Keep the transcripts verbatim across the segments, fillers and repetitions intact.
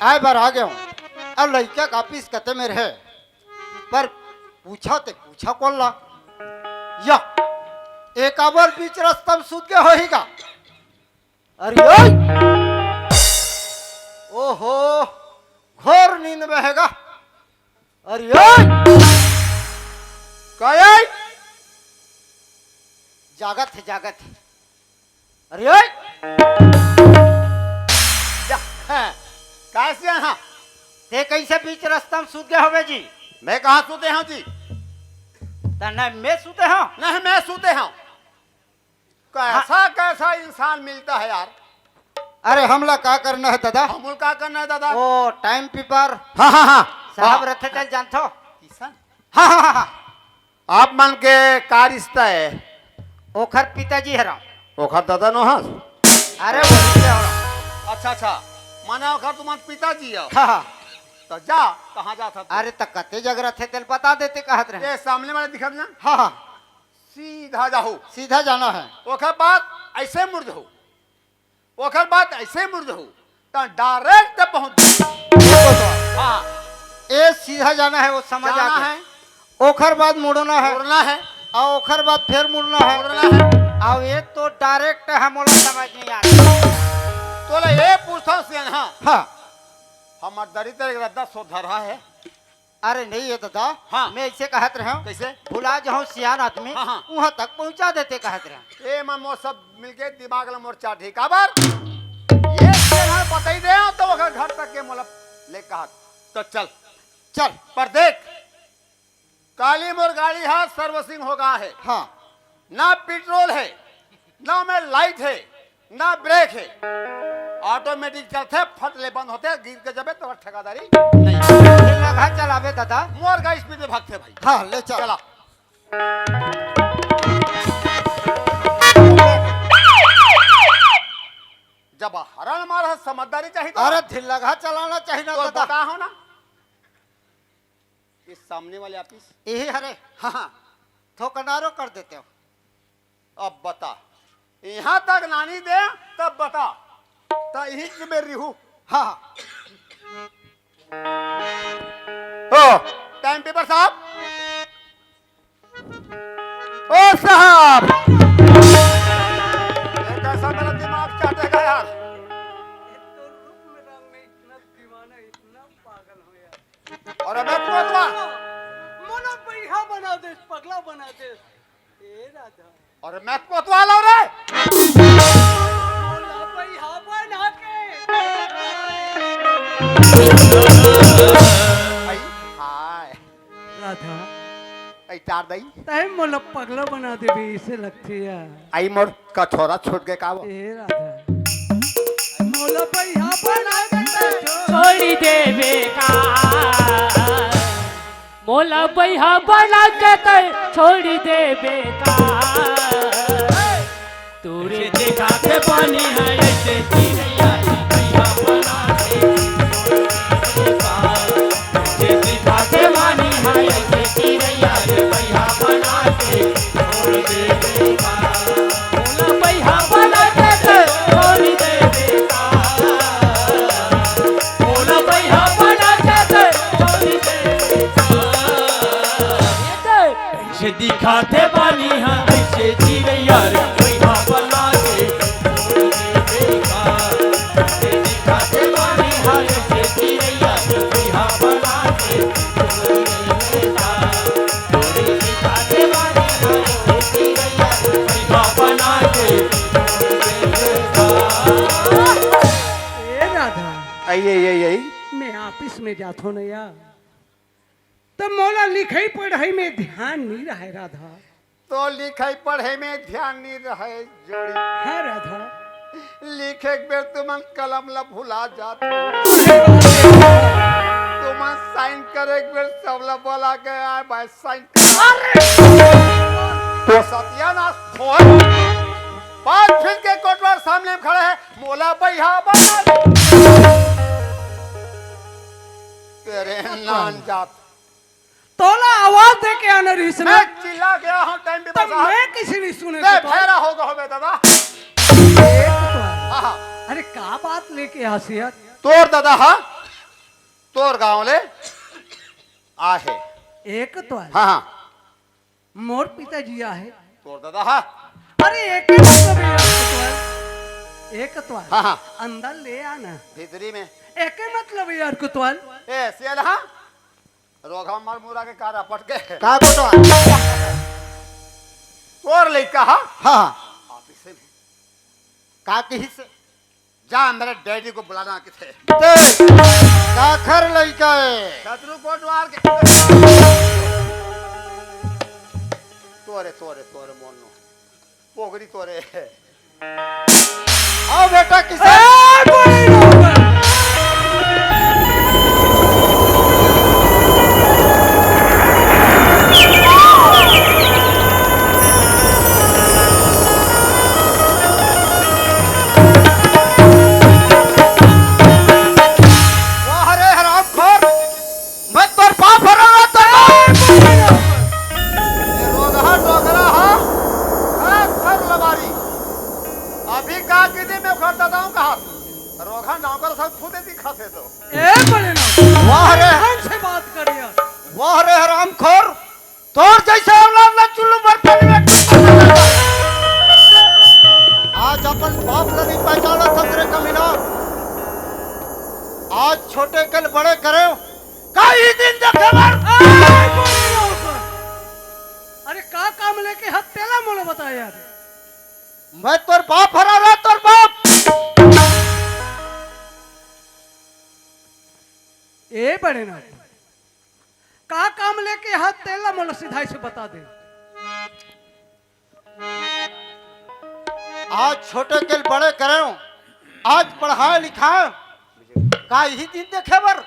आए बर आ गए हूँ। अब लइका का ऑफिस कते में रहे, पर पूछा ते पूछा कौन ला? या, एक आबर बीच रस्ता में सूत गया होही का? अरे ओए! ओहो, घोर नींद में है गा। अरे ओए! का ओए? जागत है, जागत है। अरे ओए! जा, हाँ, कैसे हैं? ते कैसे बीच रस्ता में सूत गए होबे जी? मैं कहाँ सूते हूँ जी? त नहीं, मैं सूते हूँ। नहीं, मैं सूते हूँ। कैसा, हाँ। कैसा इंसान मिलता है यार? अरे, हमला का करना है दादा? हमला का करना है दादा? ओ, टाइम पीपर। हाँ, हाँ, हाँ। साहब हाँ। रथे तेला जानथो? किसन? हाँ, हाँ, हाँ, हाँ। आप मन के का रिश्ता है? ओखर पिताजी हरंव। ओखर दादा नो हस? अरे, वही से हरंव। अच्छा, अच्छा। माने ओखर तुमन पिताजी हो? हाँ, हाँ। तो जा, कहाँ जात हस? अरे, त कते जगह रथे तेला बता देते कहत रहे। ये सामने वाले दिखत ना? हाँ, हाँ। सीधा जाहू। सीधा जाना है। ओखर बाद ऐसे मुड़ जाहू। ओखर बाद ऐसे मुड़ जाहू। त डायरेक्ट पहुंच जाहू। हाँ। ए सीधा जाना है, वो समझ जाना आ गया। है। ओखर बाद मुड़ना है। मुड़ना है। और ओखर बाद फिर मुड़ना है। मुड़ना है। अब ये तो डायरेक्ट है, मोला समझ नहीं आता। तोला ये पूछता हूँ सियान, हाँ। हाँ। हमर दरी तरे रद्दा सो धरहा है। अरे नहीं ये दादा, हाँ। मैं ऐसे कहत रहे हूँ, कैसे? भुला जाहूँ सियान आदमी, हाँ, हाँ। वहाँ तक पहुँचा देते कहत रहे हूँ। ए मन मोर सब मिलके दिमाग ला मोर चाट ही काबर? ये तेरा बताई दे तो ओकर घर तक के मोला ले कहत। तो चल। चल। पर देख, काली मोर गाड़ी हा सर्विसिंग हो गा है। हाँ। ना पेट्रोल है, ना में लाइट है, ना ब्रेक है। ऑटोमेटिक चलथे, फट ले बंद होथे, गिर के जबे तो ठेकेदारी नहीं। ये लगा चलावे दादा। मोर गाड़ी स्पीड में भागथे भाई। हाँ, ले चल। चला। जब हरन मार है, समझदारी चाहिए तो। अरे, ढिल्लघा चलाना चाहिए ना तो दादा। बताहूँ ना, इस सामने वाले ऑफिस। यही हरे। हाँ, हाँ। थोकनारो कर देते हो। अब बता, यहाँ तक नानी दे, तब बता। त यही से मैं रिहू। हाँ, हाँ। ओ, टाइम पीपर साहब। ओ साहब, ये कैसा मेरा दिमाग चाटेगा यार? ये तो रूप में रंग में इतना दीवाना, इतना पागल हो यार। अरे मैं कोतवाल। मोला बइहा बना दे, पगला बना दे। ए राधा। अरे मैं कोतवाल हूँ रे। मोला बइहा बना के। आई, हाय। राधा। आई चार दई। तैं मोला पगला बना देबे, इसे लगथे यार। आई मोर कछोरा छूट गे का वो? ए राधा। मोला बइहा बना के छोड़ी देबे का? मोला बइहा बना के तैं छोड़ी देबे का? तोरे देखा के पानी है ऐसे चिड़ैया, बइहा बना के छोड़ी देबे का? तोरे देखा के पानी है ऐसे चिड़ैया, बइहा बना के छोड़ी देबे का? मोला बइहा बना के तैं छोड़ी देबे का? मोला बइहा बना के तैं छोड़ी देबे का? कैसे दिखाथे पानी हा, कैसे चिड़ैया रे, बइहा बना के छोड़ी देबे का? कैसे दिखाथे पानी हा, कैसे चिड़ैया रे, बइहा बना के छोड़ी देबे का? ए राधा। आई, आई, आई, आई। मैं ऑफिस में जाथो न यार, त मोला लिखई पढ़ई में ध्यान नहीं रहे राधा। तो लिखई पढ़ई में ध्यान नहीं रहे जोड़ी। हाँ राधा। लिखे के बेर तुमन कलम ला भुला जात हो। तुमन साइन करे के बेर सबला बोला के आए भाई साइन कर। तो सत्यानाश होय। पाँच फीट के कोटवार सामने में खड़े हैं, मोला बइहा बना। तेरे नान जात। तोला आवाज दे के आना रहिस ना। मैं चिल्ला गया हूँ टाइम पे तो बता। मैं किसी नहीं सुने बे, तो। भैरा होगा हो बे दादा। एक तो। हाँ, हाँ। अरे का बात लेके आस यार? तोर दादा, हाँ? तोर गांव ले आहे। एक तो आहे। हाँ, हाँ। मोर पिताजी आहे। तोर दादा हा। अरे, एके मतलब हे यार कोतवाल। एक तो आहे। हाँ, हाँ। अंदर ले आ ना। भीतरी में। एके मतलब हे यार कोतवाल। ए, सियाल हा। रोगहा मर मुरा के कारा पटके। का कोतवाल? तोर लइका हा? हाँ, हाँ। ऑफिस में। का किहिस? जा, मेरे डैडी को बुलाना किथे। ते, काखर लइका हे? शत्रु कोटवाल के। तोरे, तोरे, तोरे मोनो। पोगरी तोरे। आओ बेटा, किसान। ए, बड़ी नौकर। वाह रे हरामखोर, मैं तोर बाप हरंव रे, तोर बाप। ए रोगहा डोकरा हा, हरा घर लबारी। अभी का कीदी मैं ओखर ददाऊं कहा? रोगहा नौकर सब खुदे दिखाथे तो। ए बड़े नौकर, वाह रे। ढंग से बात करिया। वाह रे हरामखोर, तोर जइसे औलाद ला चुल्लू भर पानी में। आज अपन बाप ला नइ पहचानत हस रे कमीना। आज छोटे के ले बड़े करेंव, का इही दिन देखे बर। अरे का काम लेके हस तेला मोला बता यार। मैं तोर बाप हरंव रे, तोर बाप। ए बड़े नौकर, का काम लेके हस तेला मोला सिधाई से बता दे। आज छोटे के ले बड़े करेंव, आज पढ़ाए लिखाए, का इही दिन देखे बर?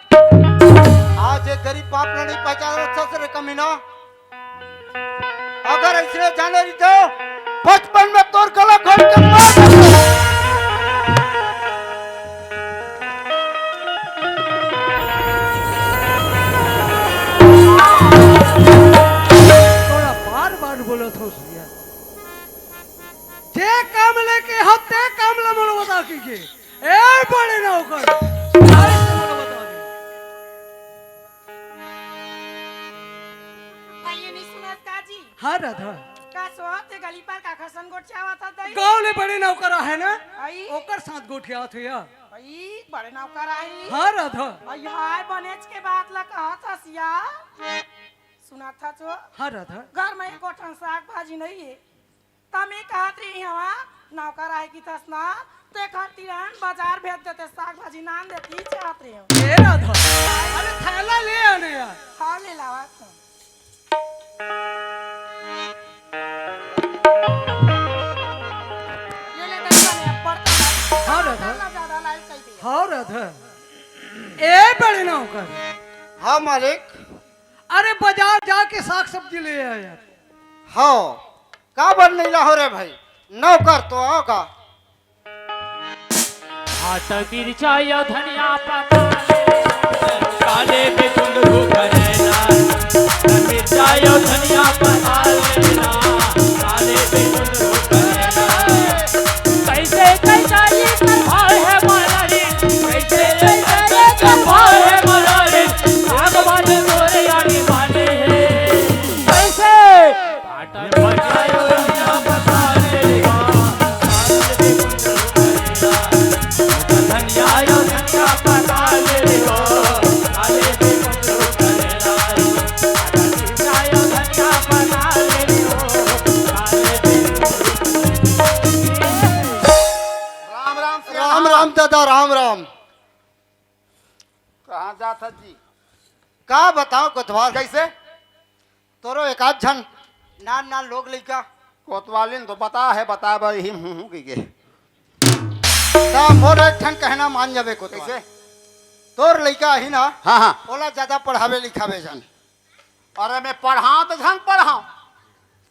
आज एक गरीब बाप ला नइ पहचानत हस रे कमीना। अगर अइसने जाने रहितेंव, बचपन में तोर गला घोट के मार देतेंव। तोला बार बार बोलत हंव सियाल, जे काम लेके हस ते काम ला मोला बता कहिके। ए बड़े नौकर, सिधाई से मोला बता दे। भइया नइ सुनस का जी? हाँ राधा। का सोहत हे गली पार काखर संग गोठियावत हस दाई? गाँव ले बड़े नौकर आहे ना, आई? ओकर साथ गोठियावत हंव या। आई, बड़े नौकर आहे। हाँ राधा। आई हाय, बनेच के बात ला कहत हस या। सुनत हस ओ? हाँ राधा। घर में एको ठन साग भाजी नइ हे। त मैं कहत रहेंव, नौकर आहे कहिथस ना, तेखर तिरन बजार भेज देतेस, साग भाजी लान देतेस, चाहत रहेंव। ए राधा, अरे थैला ले आने यार। हाँ, ले लावत हंव। ये ले दई बने, अब पढ़ के ला। हाँ राधा। ज्यादा लाइल कह दिया। हाँ राधा। ए बड़े नौकर। हाँ मालिक। अरे बजार जाके साग सब्जी ले आ यार। हाँ। काबर नइ लाहव रे भाई, नौकर तो आव गा। भाटा मिरचा अउ धनिया पका ले, काले बेकुंदरू करेला। भाटा मिरचा अउ धनिया पका लेना, काले बेकुंदरू करेला। कैसे कैसा ये कर भाव हे माला रे, कैसे कैसा ये कर भाव हे माला रे, भगवान तोरे आगे माने हे। कैसे? राम राम सिया। राम राम दादा, राम राम। कहाँ जात हस जी? का बताओ कोतवाल? कैसे? तोरो एक आध झन नान नान लोग लइका। कोतवालिन तो बता हे, बता बर ही हूँ हूँ कहिके। ता मोर एक ठन कहना मान जाबे कोतवाल। कैसे? तोर लइका ही ना, हाँ, हाँ। ओला ज्यादा पढ़ाबे लिखाबे झन। अरे मैं पढ़ांव तो झन पढ़ांव,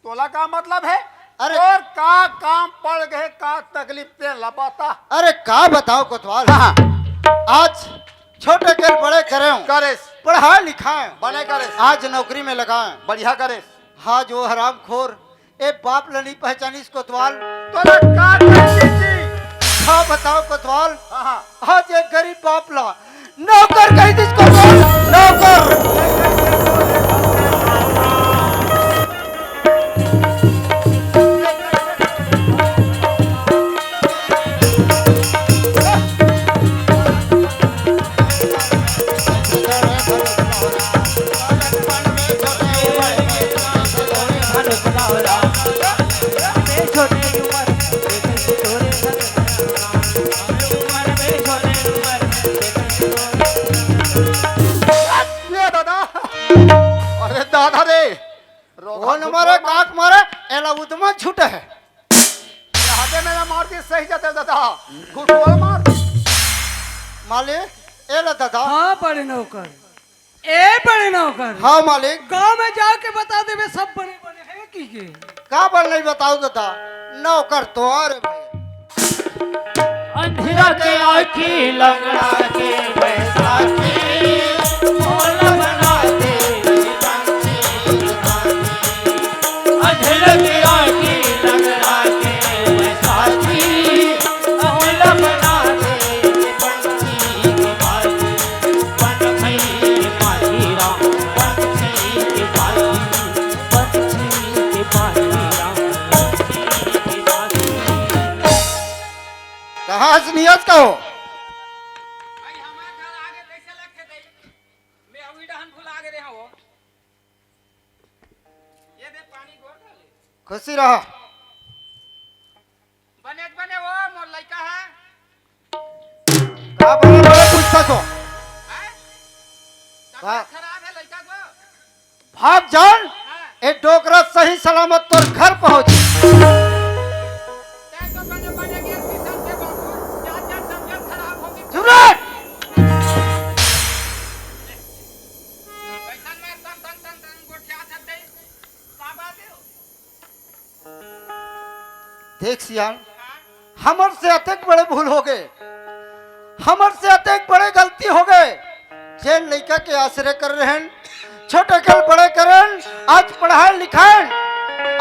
तोला का मतलब हे? अरे तोर का काम पड़ गे, का तकलीफ तेला बता। अरे का बताओ कोतवाल, हाँ। आज छोटे के बड़े करेंव, करेस। पढ़ाए लिखाए, बड़े करेस। आज नौकरी में लगाए। बढ़िया करेस। आज वो हरामखोर ए बाप ल नइ पहचानिस कोतवाल। तोला का कहिस जी? का बताओ कोतवाल, हाँ, हाँ। आज एक गरीब बाप ला नौकर कहि दिस कोतवाल। नौकर। ये दादा, अरे दादा रे, रोगा ओ न मारे, काट मारे, एला उदमा छूटे हे। हाथे में ना मार दी, सही जाते दादा, घुटवा मार। मालिक, एला दादा। हाँ, बड़े नौकर। ए बड़े नौकर। हाँ, मालिक। गांव में जाके बता देबे, सब बने बने हे कि के। काबर नहीं बताओ दादा, नौकर तो आ रे भाई। अंधरा के आँखी, लंगड़ा के बैसाखी, मोल बना दे पंछी के पानी। अंधरा के आँखी, लंगड़ा के बैसाखी, मोल बना दे पंछी के पानी। पंछी के पानी राम, पंछी के पानी, पंछी के पानी राम, पंछी के पानी। कहाँ से नियत का हो? भाई, हमार घर आगे कैसे लगथे दे? मैं अभी डहन भुला गे रहा हो। ये दे पानी गोर डाले। खुशी रहा। बने बने वो मोर लइका है। का बने बने पूछता तो? हैं? का? तबीयत खराब है लइका को? भाग जान, हाँ। ए डोकरा सही सलामत तोर घर पहुंच। तै तो बने बने गया किसान के बाबू, जा जा तबीयत खराब होगी। चुप रह। कैसन मार तन तन तन तन गोठिया सकते? का बात है? देख सियान, हमर से अतेक बड़े भूल हो गए, हमर से अतेक बड़े गलती हो गए। जेन लइका के आश्रय कर रहन, छोटे कल बड़े करन, आज पढ़ाए लिखाएन,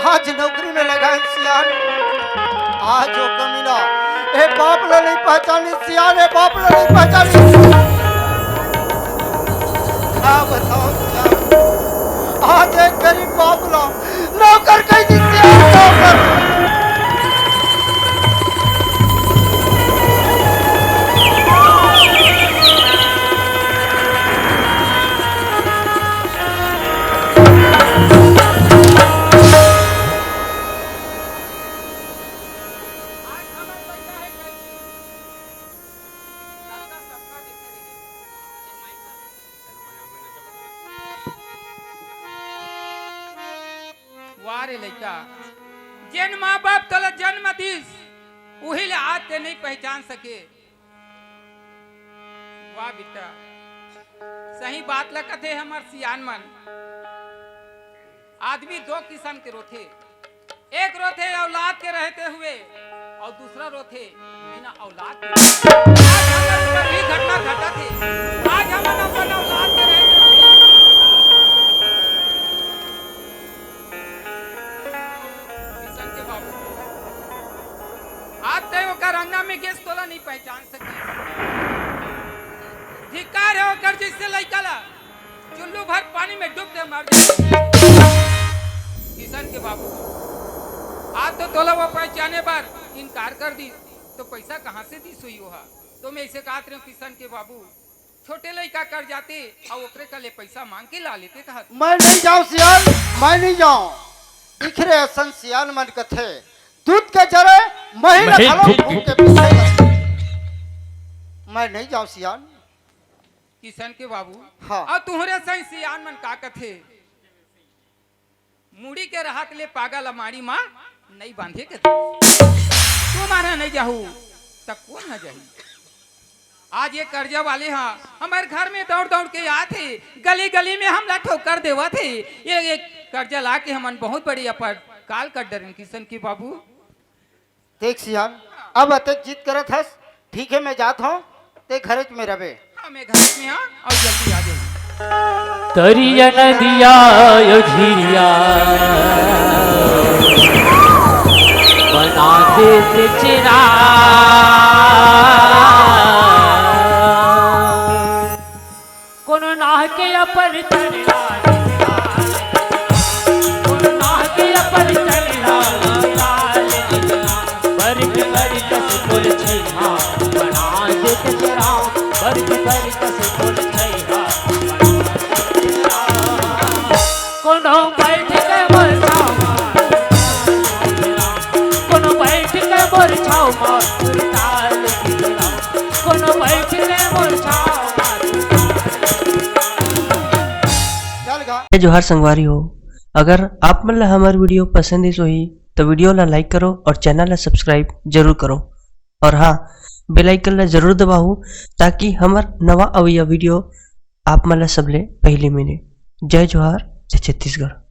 आज नौकरी में लगाएन सियान। आज वो कमीना ए बाप ला नहीं पहचानी सियान, ए बाप ला नहीं पहचानी। का बताओ सियान, आज एक गरीब बाप ला नौकर कह दी सियान, नौकर। वाह रे लइका, जेन माँ बाप तोला जन्म दिस, उही ले आज ते नहीं पहचान सके। वाह बेटा, सही बात ला कथे हमर सियान मन। आदमी दो किसम के रोथे, एक रोथे औलाद के रहते हुए अउ दूसरा रोथे बिना औलाद के। आज हमर ऊपर भी घटना घटत हे। आज हमन अपन औलाद के रहते हुए किसन के बाबू, आज तय ओकर अंगना में गेस तोला नहीं पहचान सके। धिक्कार हे ओकर जैसे लइका ला। चुल्लू भर पानी में डूब के मर जाए। किशन के बाबू, आज तो तोला वो पहचाने बर इनकार कर दी, तो पैसा कहाँ से दी सुई ओहा? तो मैं इसे कहत रहे हूँ, किशन के बाबू, छोटे लइका कर जाते और ओकरे कले पैसा मांग के ला लेते कहत। मैं नहीं जाऊँ सियान, मैं नहीं जाऊँ। दिख रहे असन सियान मन कथे, दूध के जरे महीना महीन घलो फूक फूक के के पीछे लगे। मैं नहीं जाऊँ सियान। किशन के बाबू, हाँ। अउ तुहरे सही सियान मन का कथे? मुड़ी के रहत ले पागा ल माड़ी मा नइ बांधे कथे। तुमन ह नइ जाहू, त कोन ह जाही? आज ये कर्जा वाले ह हमर घर में दौड़ दौड़ के आत हे, गली गली में हमला ठोकर देवत हे। ये, ये कर्जा ला के हमन बहुत बड़ी अपन काल कर डरेन किशन के बाबू। देख सियान, अब अतेक जिद करत हस, ठीक हे, मैं जात हौं, ते घरेच में रबे। हाँ, मैं घरेच में हौं, अउ जल्दी आ जाहूँ। तरिया नदिया यो झिरिया बना दे ते चेना। कोनो नाह के जय जोहार संगवारी हो, अगर आप मन ला हमर video पसंद आइस होही, तो video ला like करो और channel ला subscribe जरूर करो। और हाँ, bell icon ला जरूर दबाहू, ताकि हमर नवा अवइया video आप मन ला सबले पहली मिले। जय जोहार, जय छत्तीसगढ़।